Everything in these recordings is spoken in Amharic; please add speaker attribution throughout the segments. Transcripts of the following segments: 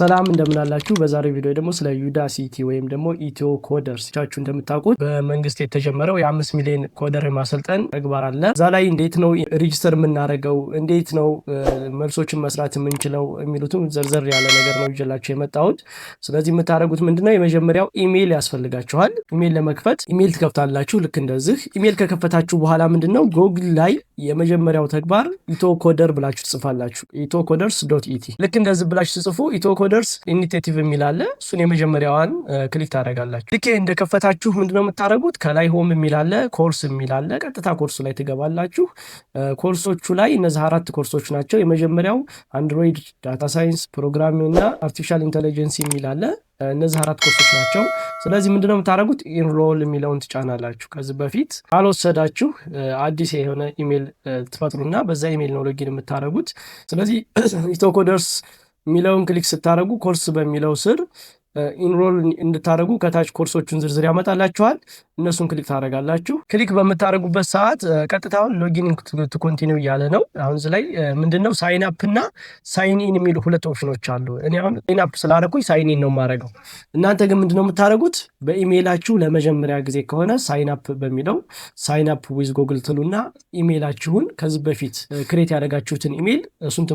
Speaker 1: ሰላም እንደምናላችሁ። በዛሬው ቪዲዮ ደግሞ ስለ Udacity ወይም ደግሞ Ethio Coders ቻችሁ እንደምታውቁት በመንግስት የተጀመረው የ5 ሚሊዮን coder የማሰልጠን ተግባር አለ። እዛ ላይ እንዴት ነው register የምናደርገው፣ እንዴት ነው መልሶችን መስራት የምንችለው የሚሉትም ዘርዘር ያለ ነገር ነው ይዤላችሁ የመጣሁት። ስለዚህ የምታደርጉት ምንድነው? የመጀመሪያው ኢሜይል ያስፈልጋችኋል። ኢሜይል ለመክፈት ኢሜይል ትከፍታላችሁ። ልክ እንደዚህ ኢሜይል ከከፈታችሁ በኋላ ምንድነው ጎግል ላይ የመጀመሪያው ተግባር Ethio Coder ብላችሁ ትጽፋላችሁ። ethiocoders.et ልክ እንደዚህ ብላችሁ ስትጽፉ Ethio Coders Initiative የሚል አለ። እሱን የመጀመሪያዋን click ታደርጋላችሁ። ልክ እንደከፈታችሁ ምንድነው የምታደርጉት? ከላይ home የሚል አለ፣ ኮርስ የሚል አለ። ቀጥታ ኮርሱ ላይ ትገባላችሁ። ኮርሶቹ ላይ እነዚህ አራት ኮርሶች ናቸው። የመጀመሪያው Android፣ data science፣ programming እና artificial intelligence የሚል አለ። እነዚህ አራት ኮርሶች ናቸው። ስለዚህ ምንድነው የምታደርጉት? Enroll የሚለውን ትጫናላችሁ። ከዚህ በፊት ካልወሰዳችሁ አዲስ የሆነ ኢሜል ትፈጥሩና በዛ ኢሜል ነው login የምታደርጉት። ስለዚህ Ethio Coders የሚለውን click ስታደርጉ ኮርስ በሚለው ስር enroll እንድታደርጉ ከታች ኮርሶቹን ዝርዝር ያመጣላችኋል። እነሱን click ታደርጋላችሁ። Click በምታደርጉበት ሰዓት ቀጥታውን login to continue እያለ ነው። አሁን እዚህ ላይ ምንድነው sign up እና sign in የሚሉ ሁለት ኦፕሽኖች አሉ። እኔ አሁን sign up ስላደረኩኝ sign in ነው የማደርገው። እናንተ ግን ምንድነው የምታደርጉት? በኢሜይላችሁ ለመጀመሪያ ጊዜ ከሆነ sign up በሚለው sign up with Google ትሉና ኢሜይላችሁን ከዚህ በፊት create ያደረጋችሁትን ኢሜይል እሱን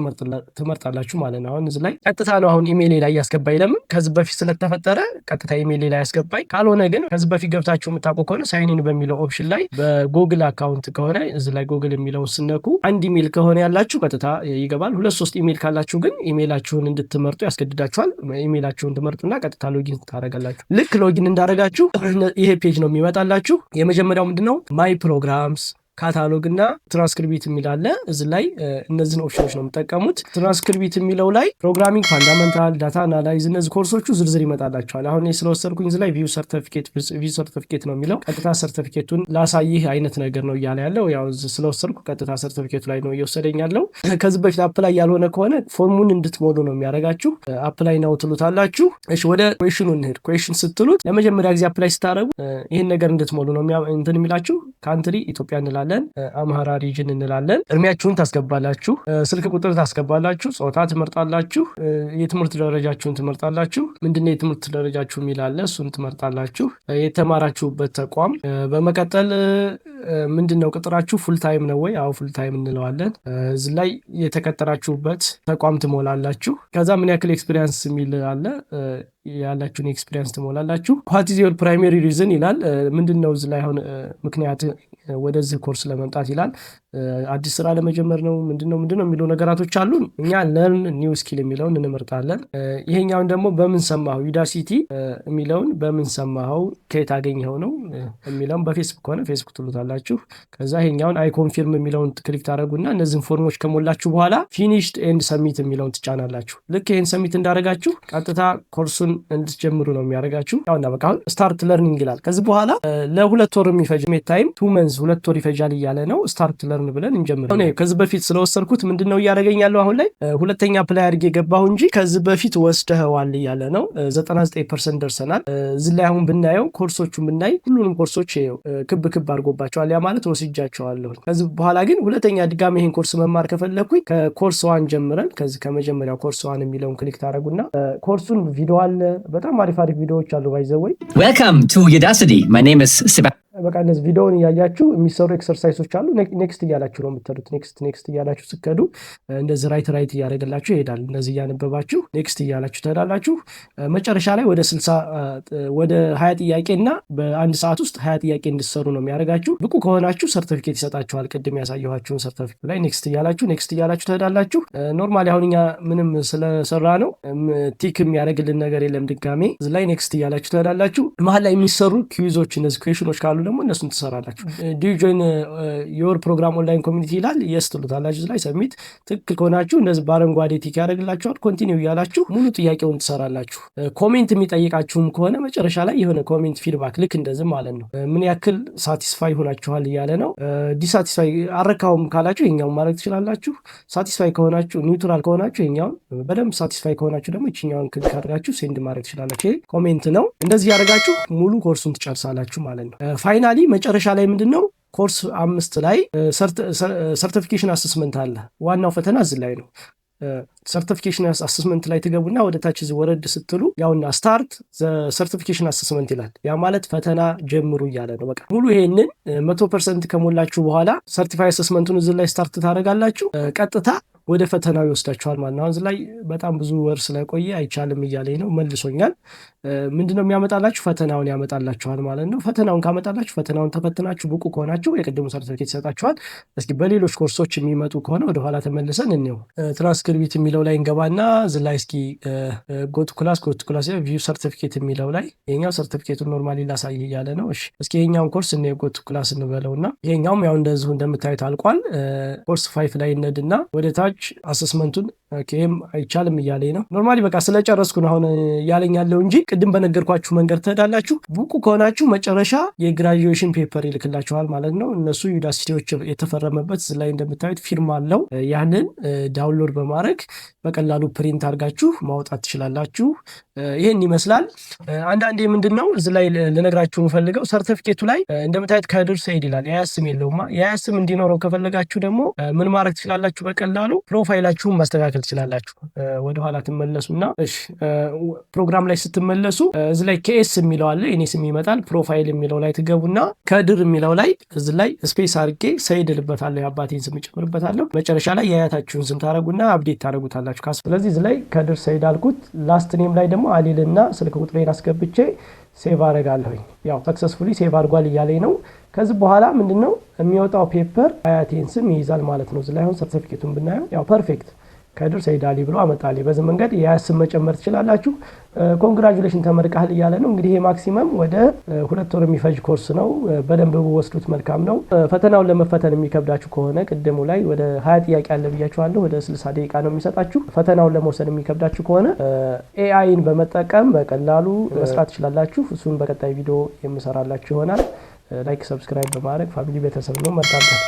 Speaker 1: ትመርጣላችሁ ማለት ነው። አሁን እዚህ ላይ ቀጥታ ነው አሁን ኢሜይሌ ላይ ያስገባኝ። ለምን? ከዚህ በፊት ስለተፈጠረ ቀጥታ ኢሜይሌ ላይ ያስገባኝ። ካልሆነ ግን ከዚህ በፊት ገብታችሁ የምታውቁ ከሆነ sign in በሚለው option ላይ በ Google account ከሆነ እዚህ ላይ ጉግል የሚለውን ስትነኩ አንድ ኢሜይል ከሆነ ያላችሁ ቀጥታ ይገባል። ሁለት ሶስት ኢሜይል ካላችሁ ግን ኢሜይላችሁን እንድትመርጡ ያስገድዳችኋል። ኢሜይላችሁን ትመርጡና ቀጥታ login ታደርጋላችሁ። ልክ login እንዳደረጋችሁ ይሄ page ነው የሚመጣላችሁ። የመጀመሪያው ምንድነው? My programs፣ ካታሎግ እና ትራንስክሪቢት የሚል አለ። እዚህ ላይ እነዚህን ኦፕሽኖች ነው የምጠቀሙት። ትራንስክሪቢት የሚለው ላይ programming fundamental፣ data analyze እነዚህ ኮርሶቹ ዝርዝር ይመጣላቸዋል። አሁን ስለወሰድኩኝ እዚህ ላይ view certificate ነው የሚለው፣ ቀጥታ ሰርቲፊኬቱን ላሳይህ አይነት ነገር ነው እያለ ያለው። ያው ስለወሰድኩ ቀጥታ ሰርቲፊኬቱ ላይ ነው እየወሰደኝ ያለው። ከዚህ በፊት apply ያልሆነ ከሆነ ፎርሙን እንድትሞሉ ነው የሚያደርጋችሁ። Apply now ትሉታላችሁ። እሺ፣ ወደ question ኑ እንሂድ። Question ስትሉት ለመጀመሪያ ጊዜ apply ስታደርጉ ይህን ነገር እንድትሞሉ ነው እንትን የሚላችሁ። Country ኢትዮጵያ እንላለን፣ አምሃራ region እንላለን። እድሜያችሁን ታስገባላችሁ፣ ስልክ ቁጥር ታስገባላችሁ፣ ጾታ ትመርጣላችሁ፣ የትምህርት ደረጃችሁን ትመርጣላችሁ። ምንድነው የትምህርት ደረጃችሁ የሚል አለ፣ እሱን ትመርጣላችሁ። የተማራችሁበት ተቋም። በመቀጠል ምንድነው ቅጥራችሁ full time ነው ወይ? አዎ፣ full time እንለዋለን። እዚህ ላይ የተቀጠራችሁበት ተቋም ትሞላላችሁ። ከዛ ምን ያክል experience የሚል አለ፣ ያላችሁን experience ትሞላላችሁ። What is your primary reason ይላል። ምንድን ነው እዚህ ላይ አሁን ምክንያት ወደዚህ ኮርስ ለመምጣት ይላል። አዲስ ስራ ለመጀመር ነው፣ ምንድነው ምንድነው የሚሉ ነገራቶች አሉ። እኛ learn new skill የሚለውን እንመርጣለን። ይሄኛውን ደግሞ በምን ሰማኸው፣ Udacity የሚለውን በምን ሰማኸው፣ ከየት አገኘኸው ነው የሚለውን በፌስቡክ ከሆነ ፌስቡክ ትሉታላችሁ። ከዛ ይሄኛውን I confirm የሚለውን click ታደረጉና እነዚህን ፎርሞች ከሞላችሁ በኋላ finished and submit የሚለውን ትጫናላችሁ። ልክ ይህን submit እንዳደረጋችሁ ቀጥታ ኮርሱን እንድትጀምሩ ነው የሚያደርጋችሁ። ያውና በቃ አሁን start learning ይላል። ከዚህ በኋላ ለ2 ወር የሚፈጅ time 2 months፣ 2 ወር ይፈጃል እያለ ነው። Start learn ብለን እንጀምር። ከዚህ በፊት ስለወሰድኩት ምንድን ነው እያደረገኝ ያለው? አሁን ላይ ሁለተኛ apply አድርጌ የገባሁ እንጂ ከዚህ በፊት ወስደኸዋል እያለ ነው። 99% ደርሰናል። እዚህ ላይ አሁን ብናየው ኮርሶቹን ብናይ ሁሉንም ኮርሶች ክብ ክብ አድርጎባቸዋል። ያ ማለት ወስጃቸዋለሁ። ከዚህ በኋላ ግን ሁለተኛ ድጋሚ ይህን ኮርስ መማር ከፈለግኩኝ ከ course one ጀምረን ከዚህ ከመጀመሪያው course one የሚለውን click ታደረጉና ኮርሱን ቪዲዮ አለ። በጣም አሪፍ አሪፍ ቪዲዮዎች አሉ። By the way
Speaker 2: Welcome to Udacity. My name is Sebastian.
Speaker 1: በቃ እነዚህ ቪዲዮውን እያያችሁ የሚሰሩ exercise ኦች አሉ። Next እያላችሁ ነው የምትሄዱት። Next next እያላችሁ ስትሄዱ እንደዚህ right right እያደረገላችሁ ይሄዳል። እንደዚህ እያነበባችሁ next እያላችሁ ትሄዳላችሁ። መጨረሻ ላይ ወደ 60 ወደ 20 ጥያቄ እና በአንድ ሰዓት ውስጥ 20 ጥያቄ እንድትሰሩ ነው የሚያደርጋችሁ። ብቁ ከሆናችሁ ሰርቲፊኬት ይሰጣችኋል። ቅድም ያሳየኋችሁን ሰርቲፊኬት ላይ next እያላችሁ next እያላችሁ ትሄዳላችሁ። Normally አሁን እኛ ምንም ስለሰራ ነው tick የሚያደርግልን ነገር የለም። ድጋሜ እዚ ላይ next እያላችሁ ትሄዳላችሁ። መሀል ላይ የሚሰሩ quiz ኦች እነዚህ question ኦች ካሉ ደግሞ እነሱን ትሰራላችሁ። Do join your program online community ይላል። Yes ትሉታላችሁ። ላይ submit ትክክል ከሆናችሁ እንደዚህ በአረንጓዴ tick ያደርግላችኋል። Continue እያላችሁ ሙሉ ጥያቄውን ትሰራላችሁ። Comment የሚጠይቃችሁም ከሆነ መጨረሻ ላይ የሆነ comment feedback ልክ እንደዚህ ማለት ነው። ምን ያክል satisfy ሆናችኋል እያለ ነው። Dissatisfy አረካውም ካላችሁ ይሄኛውን ማድረግ ትችላላችሁ። Satisfy ከሆናችሁ፣ neutral ከሆናችሁ ይሄኛውን፣ በደንብ satisfy ከሆናችሁ ደግሞ ይችኛውን click አድርጋችሁ send ማድረግ ትችላላችሁ። ይሄ comment ነው። እንደዚህ ያደርጋችሁ ሙሉ ኮርሱን ትጨርሳላችሁ ማለት ነው። Finally መጨረሻ ላይ ምንድን ነው ኮርስ አምስት ላይ certification assessment አለ። ዋናው ፈተና እዚህ ላይ ነው። Certification assessment ላይ ትገቡና ወደ ታች ወረድ ስትሉ ያውና start certification assessment ይላል። ያ ማለት ፈተና ጀምሩ እያለ ነው። በቃ ሙሉ ይሄንን 100% ከሞላችሁ በኋላ certify assessment ኡን እዚህ ላይ start ታደርጋላችሁ። ቀጥታ ወደ ፈተናው ይወስዳችኋል ማለት ነው። አሁን እዚህ ላይ በጣም ብዙ ወር ስለቆየ አይቻልም እያለኝ ነው፣ መልሶኛል። ምንድነው የሚያመጣላችሁ? ፈተናውን ያመጣላችኋል ማለት ነው። ፈተናውን ካመጣላችሁ፣ ፈተናውን ተፈትናችሁ ብቁ ከሆናችሁ የቅድሙ ሰርቲፊኬት ይሰጣችኋል። እስኪ በሌሎች ኮርሶች የሚመጡ ከሆነ ወደኋላ ተመልሰን እንየው። ትራንስክሪቢት የሚለው ላይ እንገባና እዚህ ላይ እስኪ go to class view certificate የሚለው ላይ ይሄኛው ሰርቲፊኬቱን normally ላሳይ እያለ ነው። እሺ፣ እስኪ ይሄኛውን ኮርስ እንየው፣ go to class እንበለውና ይሄኛውም ያው እንደዚሁ እንደምታዩት አልቋል። ኮርስ 5 ላይ እንሄድና ወደ ታች assessment ኡን ይህም አይቻልም እያለኝ ነው። Normally በቃ ስለጨረስኩ ነው አሁን እያለኝ ያለው እንጂ ቅድም በነገርኳችሁ መንገድ ትሄዳላችሁ። ብቁ ከሆናችሁ መጨረሻ የ graduation paper ይልክላችኋል ማለት ነው። እነሱ Udacity ዎች የተፈረመበት እዚህ ላይ እንደምታዩት ፊርማ አለው። ያንን download በማድረግ በቀላሉ print አድርጋችሁ ማውጣት ትችላላችሁ። ይህን ይመስላል። አንዳንዴ ምንድን ነው እዚህ ላይ ልነግራችሁ የምፈልገው፣ ሰርቲፊኬቱ ላይ እንደምታዩት ከድር ሰይድ ይላል። የአያት ስም የለውማ። የአያት ስም እንዲኖረው ከፈለጋችሁ ደግሞ ምን ማድረግ ትችላላችሁ? በቀላሉ profile ኣችሁን ማስተካከል ትችላላችሁ። ወደኋላ ትመለሱና እሺ፣ ፕሮግራም ላይ ስትመለሱ እዚ ላይ KS የሚለው አለ፣ የኔ ስም ይመጣል። Profile የሚለው ላይ ትገቡና ከድር የሚለው ላይ እዚ ላይ space አድርጌ ሰይድ እልበታለሁ፣ የአባቴን ስም እጨምርበታለሁ። መጨረሻ ላይ የአያታችሁን ስም ታደረጉና update ታደረጉታላችሁ። ስለዚህ እዚ ላይ ከድር ሰይድ አልኩት። Last name ላይ ደግሞ አሊልና ስልክ ቁጥሬን አስገብቼ save አደርጋለሁኝ። ያው successfully save አድርጓል እያለኝ ነው። ከዚህ በኋላ ምንድነው የሚወጣው paper አያቴን ስም ይይዛል ማለት ነው። እዚ ላይ አሁን ሰርቲፊኬቱን ብናየው ያው perfect ከድር ሰይድ አሊ ብሎ አመጣልኝ። በዚህ መንገድ የአያት ስም መጨመር ትችላላችሁ። Congratulation ተመርቀሃል እያለ ነው። እንግዲህ ይሄ maximum ወደ 2 ወር የሚፈጅ ኮርስ ነው። በደንብ ብወስዱት መልካም ነው። ፈተናውን ለመፈተን የሚከብዳችሁ ከሆነ ቅድሙ ላይ ወደ 20 ጥያቄ አለ ብያችኋለሁ። ወደ 60 ደቂቃ ነው የሚሰጣችሁ። ፈተናውን ለመውሰድ የሚከብዳችሁ ከሆነ AI ን በመጠቀም በቀላሉ መስራት ትችላላችሁ። እሱን በቀጣይ ቪዲዮ የምሰራላችሁ ይሆናል። Like፣ subscribe በማድረግ family ቤተሰብ ነው። መልካም ቀን።